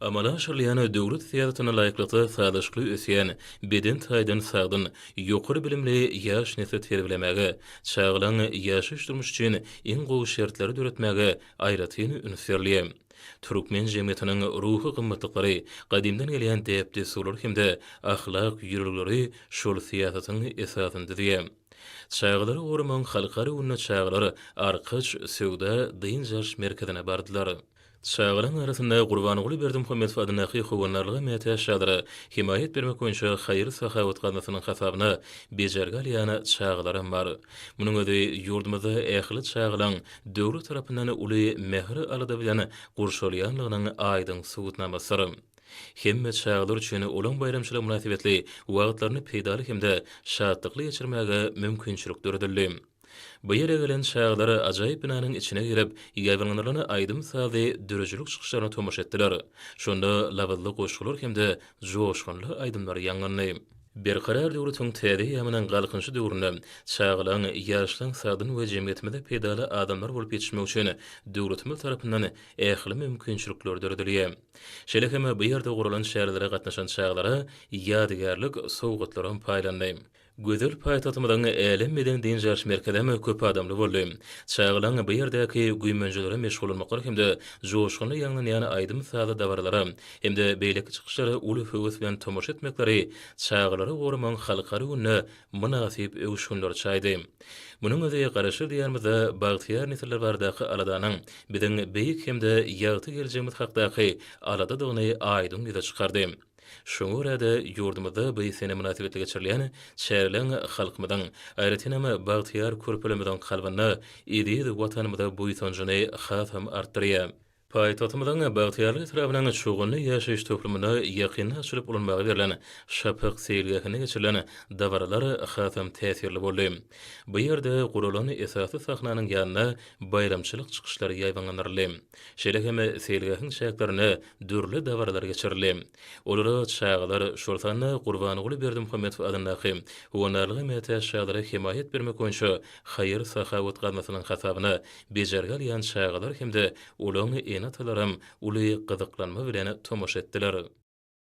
Amala aşyrylýan döwlet syýasatyna laýyklykda sazlaşykly ösýän, beden taýdan sagdyn, ýokary bilimli ýaş nesli terbiýelemäge, çagalaň ýaşaýyş-durmuş üçin iň gowy şertleri döretmäge aýratyn üns berilýär. Türkmen jemgyýetiniň ruhy gymmatlyklary, gadymdan gelýän däp-dessurlary hem-de ahlak ýörelgeleri şol syýasatyň esasyny düzýär. Çagalary goramagyň halkara gününe çagalar Arkaç söwda dynç alyş merkezine bardylar. Çagalaryň arasynda Gurbanguly Berdimuhamedow adyndaky Howandarlyga mätäç çagalara hemaýat bermek boýunça haýyr-sahawat gaznasynyň hasabyna bejergi alýan çagalaram bar. Munuň özi ýurdumyzda ähli çagalaryň döwlet tarapyndan uly mähir-alada bilen gurşalýanlygynyň aýdyň subutnamasydyr. Hemme çagalar üçin olaň baýramçylygy mynasybetli wagtlaryny peýdaly hem-de şatlykly geçirmäge mümkinçilik döredildi. Bu ýere gelen çagalar ajaýyp binanyň içine girip, ýaýbaňlanylan aýdym-sazly döredijilik çykyşlaryna tomaşa etdiler. Şonda labyzly goşgular hem-de joşgunly aýdymlar ýaňlandy. Berkarar döwletiň täze eýýamynyň Galkynyşy döwründe çagalaryň, ýaşlaryň sagdyn we jemgyýetimize peýdaly adamlar bolup ýetişmegi üçin döwletimiz tarapyndan ähli mümkinçilikler döredilýär. Şeýle hem bu ýerde guralan çärelere gatnaşan çagalara ýadygärlik sowgatlaram paýlandy. Gözel paýtagtymyzyň Älem medeni-dynç alyş merkezem köp adamly boldy. Çagalaň bu ýerdäki güýmenjelere meşgullanmaklary hem-de joşgunly ýaňlanýan aýdym-sazly dabaralara hem-de beýleki çykyşlara uly höwes bilen tomaşa etmekleri Çagalary goramagyň halkara gününe mynasyp öwüşginleri çaýdy. Munuň özi Garaşsyz Diýarymyzda bagtyýar nesiller baradaky aladanyň biziň beýik hem-de ýagty geljegimiz hakdaky aladadygyny aýdyň ýüze çykardy. Şoňa görä-de, ýurdumyzda bu sene mynasybetli geçirilýän çäreleň halkymyzyň, aýratynam, bagtyýar körpelerimiziň kalbynda eziz Watanymyza buýsanjyny hasam artdyrýar. Paýtagtymyzyň Bagtyýarlyk etrabynyň Çoganly ýaşaýyş toplumynda ýakynda açylyp ulanmaga berlen Şapak seýilgähinde geçirilen dabaralar hasam täsirli boldy. Bu ýerde guralan esasy sahnanyň ýanynda baýramçylyk çykyşlary ýaýbaňlandyryldy. Şeýle hem seýilgähiň çäklerinde dürli dabaralar geçirildi. Olara çagalar, şol sanda Gurbanguly Berdimuhamedow adyndaky Howandarlyga mätäç çagalara hemaýat bermek boýunça haýyr-sahawat gaznasynyň hasabyna bejergi alýan çagalar hem-de olaryň ene-atalaram uly gyzyklanma bilen tomaşa etdiler.